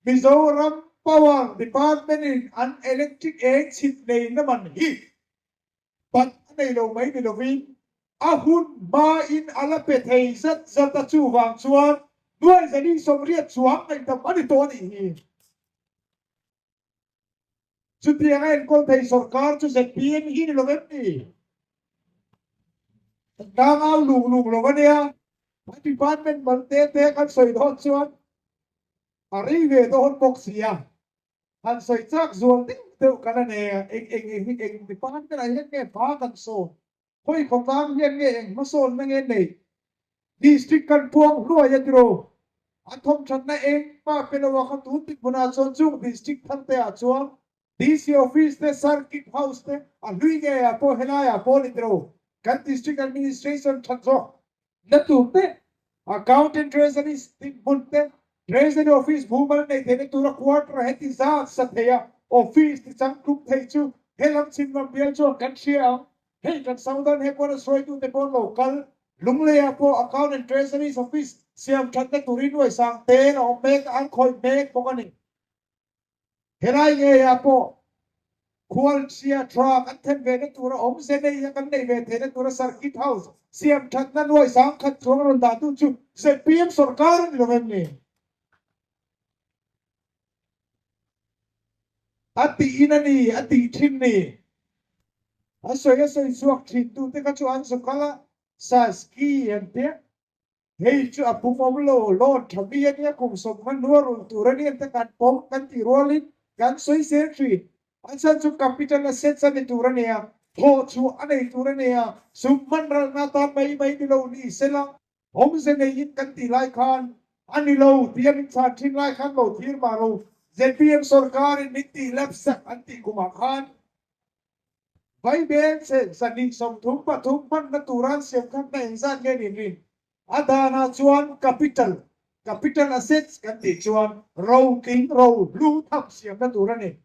Speaker 1: Mizoram Power Department in an electric eng chhit neihna man hi bat a nei lo mai ni lovin a hun hmain a la pe thei zat zat a, chuvang chuan nuai 480 chuang ngaihdam a ni tawh a nih hi. Chutiang a enkawl thei sawrkar chu zpm hi ni lo em ni? Kan tang au lung lung lo a nia. Kan department mal te te kan sawi dawn chuan a rei ve dawn bawk si a. Han sawi chak zual deuh deuh kan a nei a, eng eng eng eng department ah hian nge hma kan sawn? Khawi khawtlang hian nge eng hmasawnna nge nei? District kan puang hluai a tiraw? A thawmthatna engmah pe lo a kha tun tik hmunah chuan chung district thar te ah chuan DC office te, circuit house te a hlui ngei ah pawh helai ah pawh a ni tiraw? Kan district administration that zawk na tur te, accountant treasury dinhmun te, treasury office mumal nei theihna tura quarter heti zat sa thei a office ti changtlung thei chu helam chhim lam bial chuan kan hria ang. Hei kan Southern Headquarters hruaitute pawh an lo kal. Lungleiah pawh Account and Treasuries Office siam thatna turin nuai sang tel a awm mek a, an khawih mek bawk a ni. Helai ngeiah pawh khualchhia tha kan then ve na tura awmze nei a kan neih ve theihna tura Circuit House siam thatna nuai sang khat chuang rawn dahtu chu zpm sawrkar a ni lo em ni? A tih in a ni, a tih thin ni. A sawi a sawi chhuak thin tu te kha chu an zu kal a, Saski an tia. Hei chu a pum awm lo, loan tha mi a nia, kum sawm hman hnu a rulh tur a ni an te kan pawm kan tih rualin kan sawi zel thin. A chhan chu capital assets a ni tur a nia, thawh chhuah a nei tur a nia, sum hman ralna atan mai mai ni lo ni sela, Awmze neiin kan tih lai khan a ni lo tih a min chhan thin lai khan lo thlir mah lo. Zpm sawrkarin min tih lapsak an tih kumah khan Vaibel che 233 hmanna tura an siam khan hna engzat nge niin rin? A danah chuan capital, capital assets kan tih chuan ro tling ro hlu tham siamna tur a ni.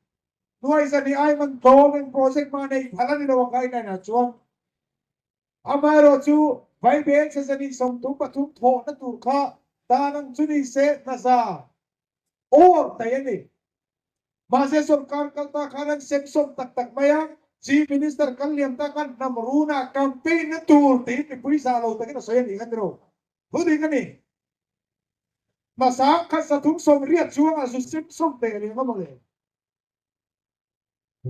Speaker 1: Nuai zahnih ai man tlawm eng project mah neih phal a ni lo ang guideline ah chuan. Amaherawhchu Vaibel chhe zahnih 33 thawhna tur kha dan ang chu ni se hnaza awr daih a ni. Mahse sorkar kal ta khan an sem sawm tak tak mai a, Chief Minister kal liam ta khan hnam runah campaign na tur tiin mipui zah lo takin a sawi a nih kha tiraw? Thu dik a ni. Hmasa khat 380 chuangah zu sem sawm teh reng a mawle.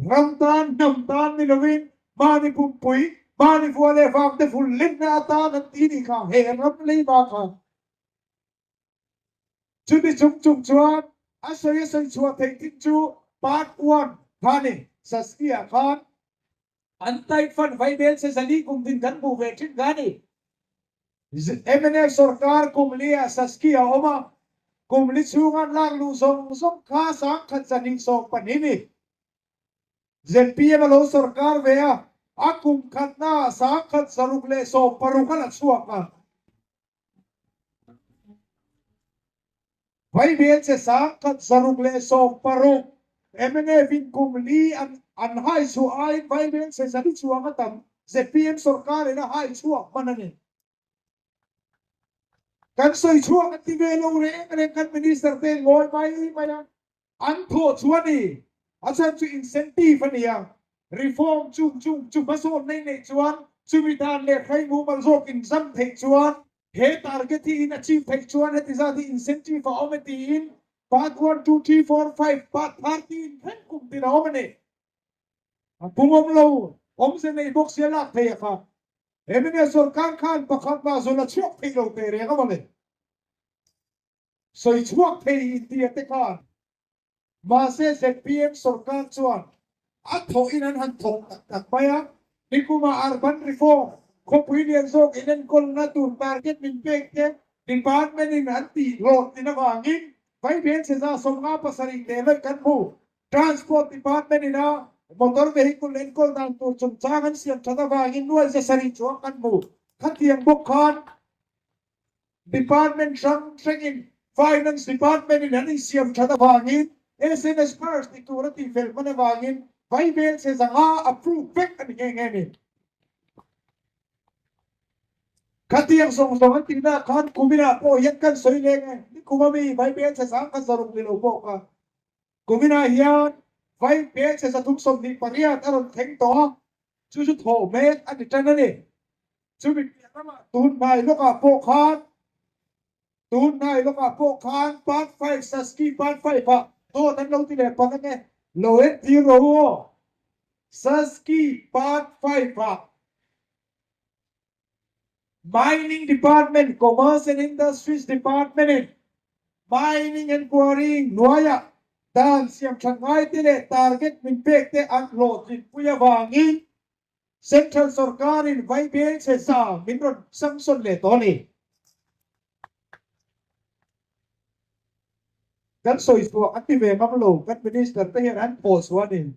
Speaker 1: Ram tan, hnam tan ni lovin mahni pumpui, mahni vua leh vangte vul lenna atan an ti nih kha he ram leiba kha. Chumi chung chung chuan a sawi a sawi chhuah theih thin chu part one kha ni. Saskia khan an type fan vai bel che zali kum din kan hmuh ve thin kha ni. Mnf sorkar kum li ah Saskia a awm a, kum li chhunga an lak luh zawng zawng kha 1220 ni. Zpm a lo sorkar ve a, a kum khatna ah 1660 a la chhuak a. Vaibel che 1660 mnf in kum li an an hai chhuah aiin vaibel che 400 chuang a tam zpm sorkar in a hai chhuak hman a ni. Kan sawi chhuak an ti ve lo reng reng kan minister te ngawi mai mai a. An thawh chu a ni. A chhan chu incentive a ni a, reform chung chung chu hmasawn nei neih chuan chumi dan leh hrei mumal zawk inzam theih chuan he target hi in achieve theih chuan heti zat hi incentive a awm e tiin part one, two, three, four, five, part 13 thleng kum tin a awm a ni. A pung awm lo, awmze nei bawk sia lak thei a kha. Hemi sorkar khan pakhat mah zawn a chhuak thei lo teh reng a mawle. Sawi chhuak thei intia te khan mahse zpm sorkar chuan a thawhin an han thawk tak tak mai a, nikuma urban reform khawpui lian zawk inenkawlna tur target min pek te department in an tih hlawhtlin avangin Vaibel chhe 57 leh lawih kan hmu. Transport department in a motor vehicle enkawl dan tur chungchang an siam that avangin nuai 700 chuang kan hmu. Khatiang bawk khan Department hrang hrangin Finance Department in an insiam that avangin sms first ti tur a tihfel hman avangin Vaibel chhe 500 approve vek a ni nghe nghe ni. Khatiang zawng zawng an tihna khan kuminah pawh hian kan sawi leng e, nikum ami Vaibel chhe 160 ni lo pawh kha kuminah hian Vaibel chhe 328 a rawn thleng tawh a, chu chu thawh mek a ni tan a ni. Chumi piah lamah tun hnai lawkah pawh khan tun hnai lawkah pawh khan part five Saski part five ah dawt an lo ti leh palh ange lo en tir rawh u aw Saski part five ah Mining Department Commerce and Industries Department in Mining and Quarrying hnuaiah dan siam that ngai te leh target min pek te an hlawhtlinpui avangin Central sorkarin Vaibel chhe sa min rawn sanction leh tawh a ni. Kan sawi chhuah an ti ve ngam lo, kan minister te hian an pawh chhuah a ni.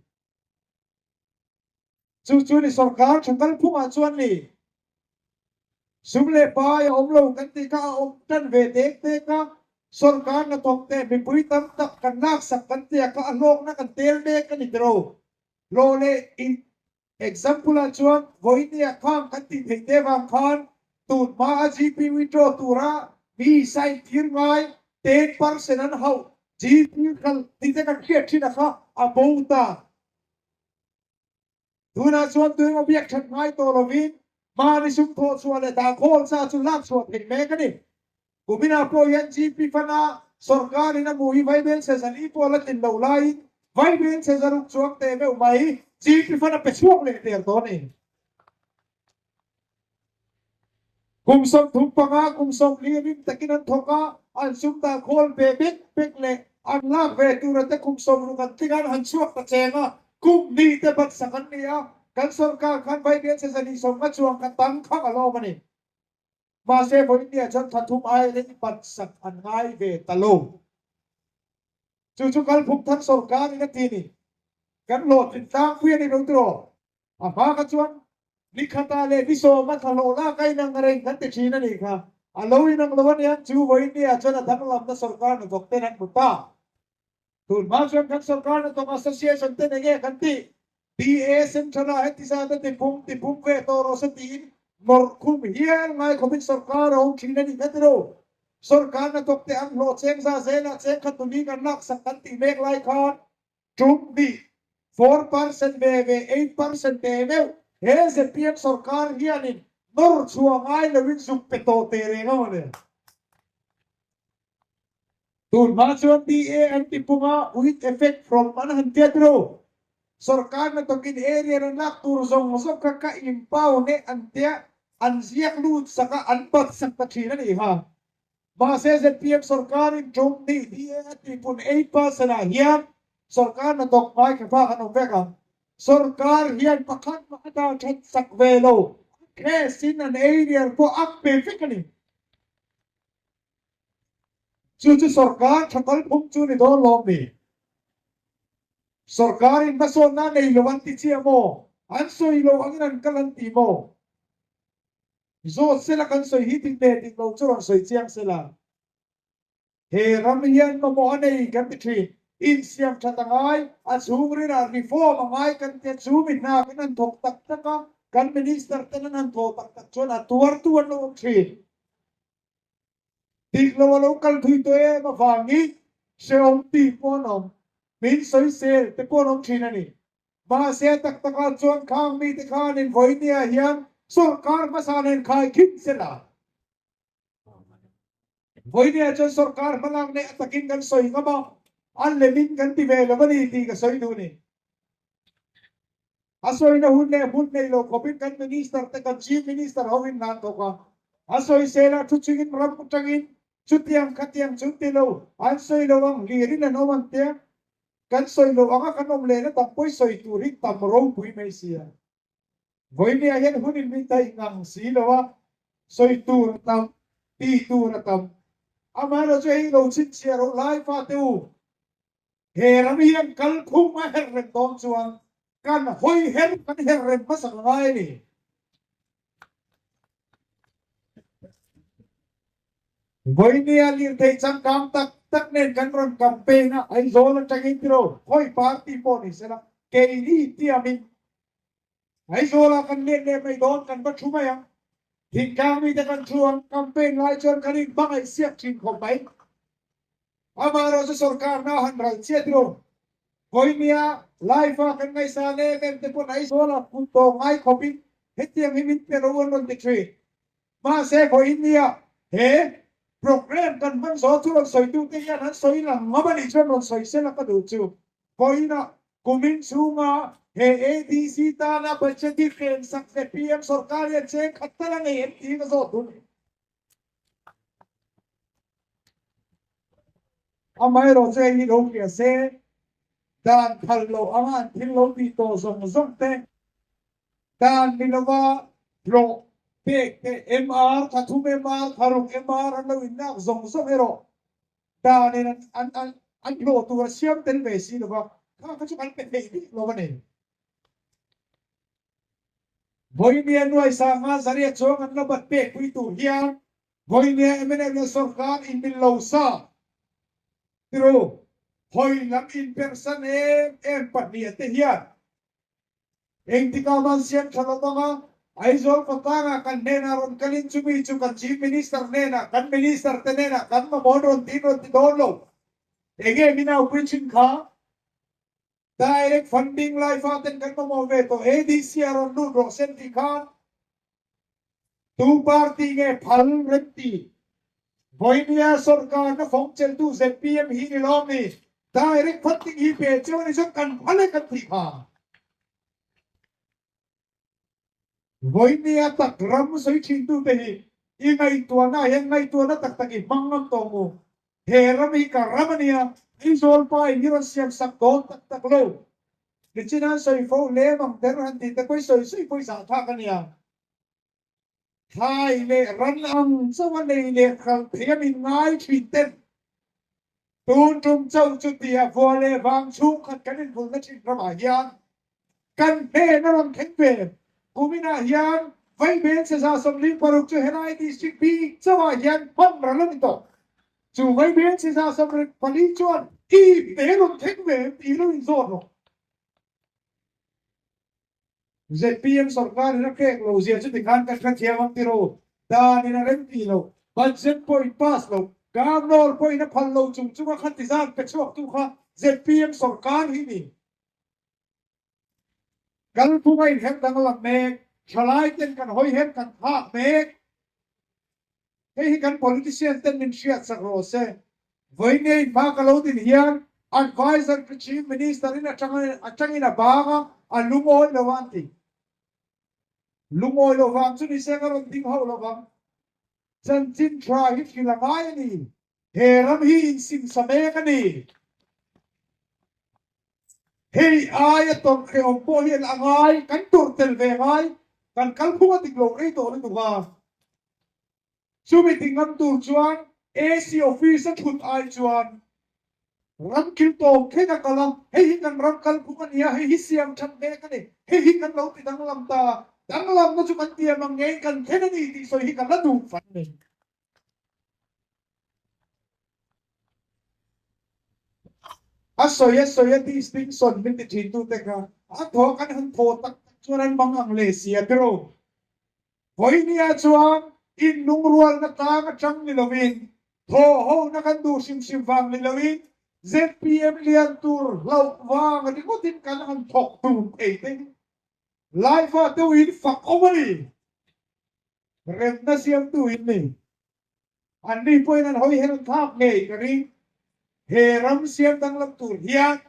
Speaker 1: Chu chu ni sorkar tha kalphungah chuan ni sum leh pai a awm lo kan tih kha a awm tan ve tek tek a, sorkar hnathawk te mipui tam tak kan laksak kan tia kha a hlawkna kan tel mek a ni tiro. Hlawh leh in example ah chuan vawinia khang kan tih theih te vang khan tun hma a GP withdraw tura mi sign tir ngai 10% an hauh GP kal tih te kan hriat thin a kha a bo ta. Tunah chuan tuemaw biak that ngai tawh lovin mahni sum thawh chhuah leh dah khawl sa chu lak chhuah theih mek a ni. Kuminah pawh hian GP fana sorkarin a hmuh hi Vaibel chhe 400 pawh la tlin loh laiin Vaibel chhe 600 chuang teh meuh mai GP fana pe chhuak leh der tawh a ni. Kum 35, kum 40 a rim takin an thawk a, an sum dah khawl ve bek bek leh an lak ve tura te kum 60 an tling a, an han chhuak ta cheng a, kum hnih te batsak an ni a, kan sorkar khan Vaibel chhe 250 chuang kha tang khang a lawm a ni. Mahse vawinia chuan 30 ai rei batsak an ngai ve ta lo. Chu chu kalphung thar sorkar in a ti ni. Kan hlawhtlin tlangpui a ni lo tiraw? A hma kha chuan ni khata leh ni sawma thla hlawh lak a inang reng kan ti thin a nih kha. A lo inang lo aniang chu vawinia chuan a danglamna sorkar hnathawk ten an hmu ta. Tun hma chuan kan sorkar hnathawk association ten enge kan tih? DA Central ah heti zat a tipung tipung ve tawh rawh se tiin nawrh khum hial ngai khawpin sorkar a awm thin a nih kha tilo. Sorkar hnathawk te an hlawh cheng za zelah cheng khat tuni kan laksak kan tih mek lai khan tum hnih, 4% ve ve 8% te meuh he zpm sorkar hianin nawr chhuah ngai loin zuk pe tawh teh reng a mawle. Tun hma chuan DA an ti pung a, with effect from an han tiat ru. Sorkar hnathawkin area rawn lak tur zawng zawng kha ka inpau neh an tia, an ziak lut sak a, an bat sak ta thin a nih kha. Mahse zpm sorkarin tum hnih DA a tihpun 8% ah hian sorkar hnathawk hmai kha fak an awm vek ang. Sorkar hian pakhat mah a dah that sak ve lo, a case in an area pawh a pe vek a ni. Chu chu sorkar tha kalphung chu ni dawn lawm ni? Sorkarin hmasawnna a nei lo an ti chiah maw? An sawi lo angin an kal an ti maw? Zawt sela kan sawi hi dik leh dik lo chu rawn sawi chiang sela. He ram hian mamawh a nei kan ti thin. Insiam that a ngai, a chhungrinah reform a ngai kan tia chu mi hna kan han thawk tak tak a, kan minister ten an han thawh tak tak chuan a tuartu an lo awm thin. Dik lo a lo kal thui tawh em avangin hrehawm tih pawh an awm, min sawisel te pawh an awm thin a ni. Mahse tak takah chuan khang mite khanin vawinia hian sawrkar hmasa nen khai khin se la. Vawinia chuan sawrkar hmalak nei a takin kan sawi ngam a, a lemin kan ti ve lo a ni tih ka sawi duh a ni. A sawina hun leh hmun nei lo khawpin kan Minister te kan Chief Minister hovin hna an thawk a. A sawisel a thu chungin ram atangin chutiang khatiang chu ti lo, an sawi lo ang hlirin an awm ang tia kan sawi lo anga kan awm lehna dang pawi sawi tur hi tam ropui mai sia. Vawinia hian hun in min daih ngang si lo a, sawi tur a tam, tih tur a tam. Amaherawhchu hei lo chhinchhiah ro lai fate u. He ram hian kalphung a her reng dawn chuan kan hawi her kan her reng hmasak a ngai a ni. Vawinia lirthei changkang tak tak nen kan rawn campaign a, Aizawl atangin tiraw khawi party pawh ni sela keini tiamin Aizawlah kan let leh mai dawn kan va thu mai ang. Thingtlang mite kan thu ang, campaign lai chuan kan inhmangaih siak thin khawp mai. Amaherawhchu sorkar na han ral chiat ru. Vawinia live-a kan ngaihsan em em te pawn Aizawlah kut tawh ngai khawpin hetiang hi min pe lo an rawn ti thin. Mahse vawinia he program kan hman zawh chu rawn sawitute hian an sawi lang ngam a nih chuan rawn sawi sela ka duh chu. Vawiinah kumin chhunga he ADC tana budget hi hrensak zpm sorkar hian cheng khat tal a ngei em tiin a zawt duh a ni. Amaherawhchu hei hi lo hria se, dan phal loh anga an thil lo tih tawh zawng zawng te, dan ni lova hlawh pek te, MR, thathum MR, tharuk MR an lo inlak zawng zawng erawh danin an an an hlawh tur a siam tel ve si lova, kha kha chu kan pe thei bik lo a ni. Vawinia nuai sanga zaria chuang an la bat pek pui tur hian Vawinia mnf leh sorkar inmil lo sa tiru hawi lam inpersan em em pahniha te hian Engtikah man siam tha lo anga Aizawl khawtlangah kan hnenah rawn kalin chumi chu kan Chief Minister hnenah, kan Minister te hnenah kan mamawh rawn tiin rawn ti dawn lo. Enge min aupui thin kha? Direct funding lai fa ten kan mamawh ve tawh ADC a rawn lut rawh sen tih khan tu party nge phal rem ti? Vawinia sorkarna fawng cheltu zpm hi ni lawm ni? Direct funding hi pe cheu a ni chuan kan phal e kan tih kha. Vawinia tak ram sawi thin tute hi i ngaihtuahna ah hian ngaihtuahna tak tak i hmang ngam tawh mu. He ram hi ka ram a nia, Aizawl pa in hi rawn siam sak dawn tak tak lo. Nichin an sawi fo hle mang der han tih te pawi sawi sawi pawi zah thlak a nia. Thlai leh ran ang chauh a nei leh khalh thei a min ngai thin ten tun tum chauh chu tia vua leh vang chhungkhat kan invulna thin ramah hian kan hnen a rawn thleng ve. Kuminah hian Vaibel cheza 46 chu helai district bik chauhah hian hman ral a ni tawh. Chu Vaibel cheza 24 chuan I ipte rawn thleng ve em tih lo inzawt rawh. ZPM sorkar in a pek lo zia chu tikhan kan hrethiam ang tiraw? Dan in a rem tih lo, budget pawh in pass lo, Governor pawh in a phal lo chung chunga kha ti zat pe chhuak tu kha ZPM sorkar hi ni. Kalphung a inherh danglam mek, thalai ten kan hawi her kan thlak mek. Hei hi kan politician ten min hriat sak rawh se. Vawiin hma ka lo din hian adviser ka Chief Minister in atangin a bang a, a lungawi lo a an ti. Lungawi lo vang chu nise ka rawn ding hauh lo vang. Chanchin tha hi thil a ngai a ni. He ram hi insimsa mek a ni. Hei aia tawrhhrehawm pawh hian a ngai, kan tawrh tel ve ngai, kan kalphung a dik lo rei tawh lutuk a. Chumi ti ngam tur chuan AC office a thut ai chuan ram kil tawp thleng a kal a, hei hi kan ram kalphung a ni a, hei hi siam that mek a ni, hei hi kan lo ti danglam ta, danglamna chu kan tiam ang ngeiin kan thlen a ni tih sawi hi ka la duh fan a ni. A sawi a sawi a distinction min ti thin tute kha a thaw kan han thaw tak tak chuan an mang ang leh si a tiraw. Vawinia chuan inlungrualna tlang atang ni lovin, thawhhona kan duh hrim hrim vang ni loin zpm lian tur hlauh vang ringawtin kan han thawk tur thei te hi Laifa deuhin fak awm a ni. Remna siamtu in ni. Anni pawhin an hawi her thlak ngei ka ring. He ram siam danglam tur hian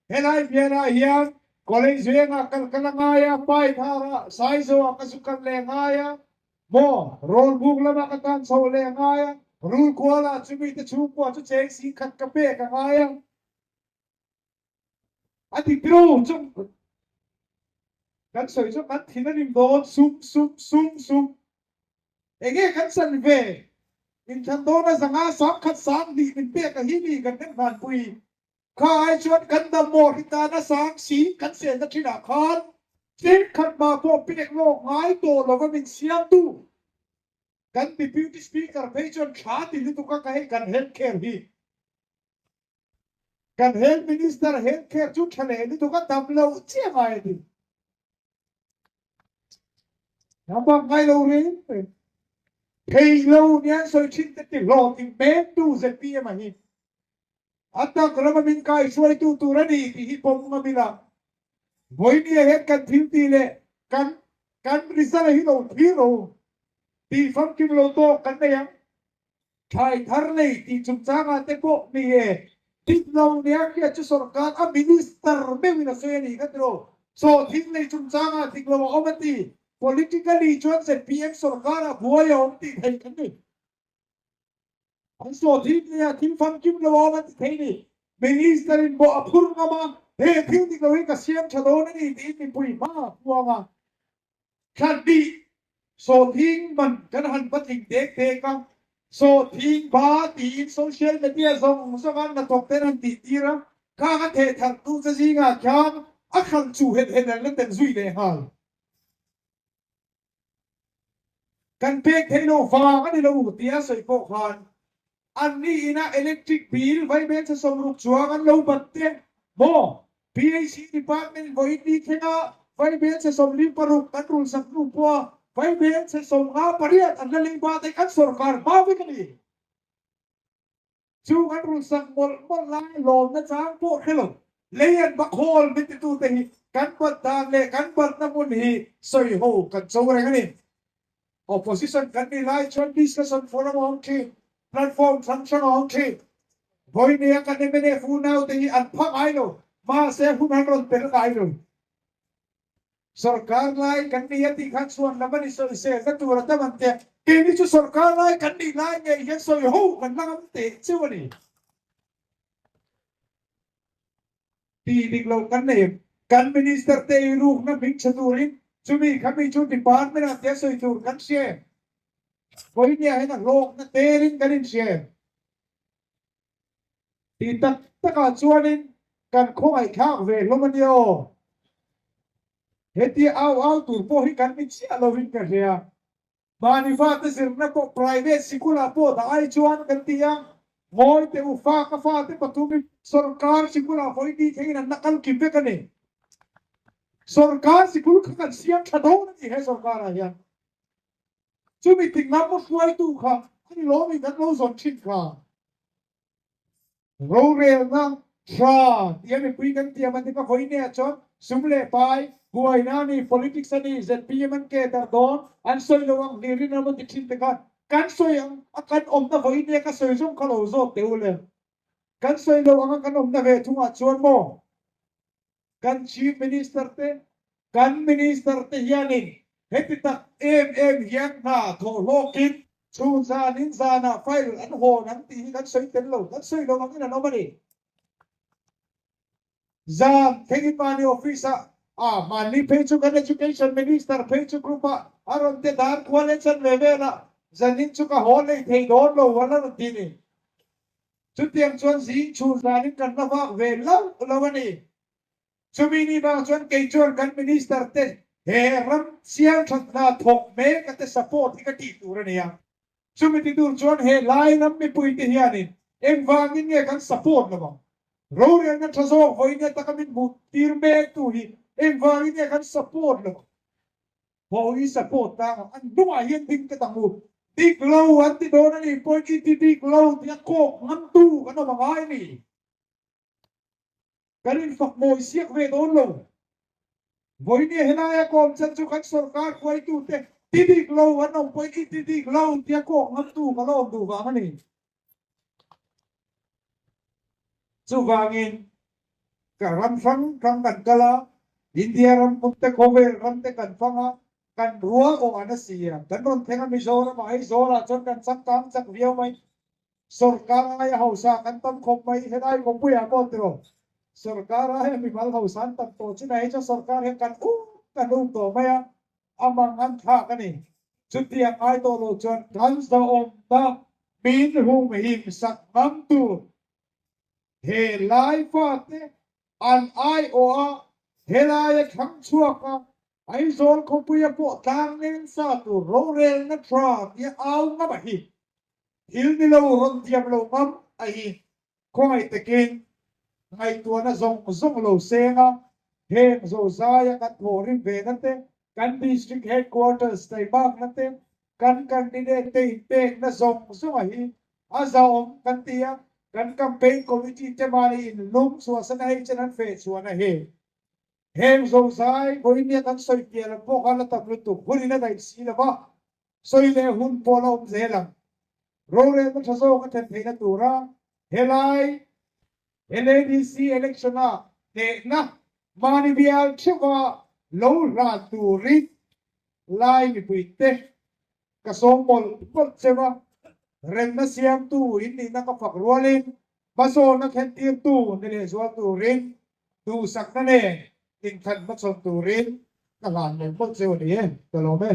Speaker 1: helai bialah hian College vengah kal ka la ngai a, Paithara, Saizoah ka zu kal leh ngai a, maw Rawlbuk lamah ka tan chho leh ngai a, Rulkualah chumi te chhungkua chu cheng sing khat ka pek a ngai a. A dik ro chu kan sawi chu kan thin a rim dawn sum sum sum sum enge kan chan ve inthlan dawna zanga sangkhat sang hnih min pek a hi mi kan nem hlan pui kha ai chuan kan dam maw hi tana sang si kan selna thinah khan thenkhat mah pawh pek lawk ngai tawh lova min siamtu kan deputy speaker phei chuan tha ti lutuk a ka hei kan health care hi. Kan Health Minister health care chu tha leh lutuk a dam loh chiah ngai a ni. Hnam bak ngai lo reng reng. Thei lo nia an sawi thin te ti hlawhtling mek tu zpm a hi. A tak rama min kai hruaitu tur a ni tih hi pawm ngam ila. Vawinia hian kan thil tih leh kan kan result a hi lo thlir ro. Tih famkim lo tawk kan nei ang. Thlai thar lei tih chungchangah te pawh ni e, dik lo nia hriat chu sorkar a minister meuhin a sawi a ni ka ti lo. Sawhthing lei chungchangah dik lo a awm a ti. Politically chuan zpm sorkar a buai a awm tih theih kan ni. An sawhthing leia thil famkim lo a awm an ti thei ni. Minister in bawh a phur ngam a, he thil dik lo hi ka siam tha dawn a ni tiin mipui hma a puang a. Thlanbih sawhthing man kan han va tling dek dek a, sawhthing ba tiin social media zawng zawng a hnathawk ten an tih tir a, khang a theh tharh tu che zingah khian a hralh chu het het an la tel zui leh nghal. Kan pek theih loh vang a ni lo tia sawi pawh khan Anni ina electric bill vaibelchhe 60 chuang an lo bat te maw? PHE department vawiin ni thlenga vaibelchhe 46 kan rulsak hnu pawha vaibelchhe 58 an la lei bat hi kan sorkar hma vek a ni. Chu kan rulsak mawlh mawlh lai lawmna chang pawh hre lo. Lei an va khawl min titute hi kan bat dan leh kan batna hmun hi sawi ho kan cho reng a ni. Opposition kan nih lai chuan discussion forum a awm thin, platform hrang hrang a awm thin. Vawinia kan mnf unaute hi an pha ngai lo, mahse hun an rawn tel ngai lo. Sorkar lai kan ni a tih khan chhuan lam a ni sawisel na tur a tam an tia, keini chu sorkar lai kan nih lai ngei hian sawi ho kan la ngam teh cheu a ni. Tih dik loh kan nei em? Kan Minister te i rukna hming chhe turin chumi khami chu department ah tia sawi tur kan hria em? Vawinia hian a hlawkna telin kan inhria em? Tih tak takah chuanin kan khawngaihthlak ve hlawm a nia aw. Hetia au au tur pawh hi kan ni chiah lovin ka hria. Mahni fate zirna pawh private sikul ah pawh dah ai chuan kan ti a. Ngawi teh u, fa ka fate pathumin sorkar sikulah vawi ni thlengin an la kal kim vek a ni. Sorkar sikul kha kan siam tha dawn a ni he sorkarah hian. Chumi tingam hruaitu kha a ni lawmin kan lo zawn thin kha. Rorelna tha tia mipui kan tiam an ti ka vawi nia chuan sum leh pai buaina a ni, politics a ni, zpm an ke darh dawn, an sawi lo ang hlir in an rawn ti thin te khan kan sawi ang a kan awmna vawi nia ka sawi zawng kha lo zawt teh u le. Kan sawi lo ang a kan awmna ve thungah chuan maw kan Chief Minister te, kan Minister te hianin heti tak em em hian hna thawh hlawkin chhun zanin zanah file an hawn ang tih hi kan sawi tel lo, kan sawi lo angin an awm a ni. Zan thlengin mahni office ah a mahni phei chu kan Education Minister phei chu group ah a rawn te dar kual e chan ve vel a, zanin chu ka haw lei thei dawn lo a la rawn ti ni. Chutiang chuan zing chhun zanin kan la vak ve lo lo a ni. Chumi ni bang chuan kei chuan kan Minister te he ram siam that hna thawk mek a te support hi ka tih tur a ni a. Chumi ti tur chuan he lai ram mipui te hianin engvangin nge kan support lo ang? Rorelna tha zawk vawiin taka min hmuh tir mek tu hi engvangin nge kan support lo ang? Ho hi support tang a, an hnungah hian ding tlat ang u. Dik lo an ti dawn a ni, point i ti dik lo tih a kawk ngamtu kan awm a ngai a ni. Kan infak mawi siak ve dawn lo. Vawinia helaia kawm chan chu kan sorkar hruaitute ti dik lo an awm pawhin i ti dik lo tia kawk ngamtu ka la awm duh vang a ni. Chuvangin ka ram hrang hrang kan kal a, India ram hmun te khawvel ram te kan fang a, kan rual awh an a si a, kan rawn thleng a Mizoram ah Aizawl ah chuan kan changkang chak viau mai, sorkar aia hausa kan tam khawp mai, helai khawpui ah pawh tiraw sorkar aia mimal hausa an tam tawh chin ah hi chuan sorkar hian kan um kan um tawh mai a, a mang an thlak a ni. Chutiang ngai tawh lo chuan kan zahawmna min humhim sak ngam tur he lai fate an aiawh a, helaia thlang chhuak a, Aizawl khawpuia pawh tlang nen sa tur rorelna tha tia au ngam a hi. Thil ni lo rawn tiam lo ngam a hi. Khawngaih takin ngaihtuahna zawng zawng lo seng a, heng zozaia kan thawhrim ve na te, kan District Headquarters taimakna te, kan candidate te inpekna zawng zawng a hi a zahawm kan ti a, kan campaign committee te mahni inlum chhuahsana hei chen an feh chhuahna hi heng zozai vawinia kan sawi piah lam pawh khan a tam lutuk hunin a daih si lo va, sawi leh hun pawh la awm zel ang. Rorelna tha zawk a thlen theihna tura helai LADC election-a hnehna mahni bial theuha lo hlan turin lai mipuite ka sawm mawlh mawlh cheu a, remna siamtu in nihna ka fak rualin hmasawnna thlentirtu ni lehzual turin duhsakna nen inthlan hmachhawn turin ka hlan mawlh mawlh cheu a ni e, ka lawm e.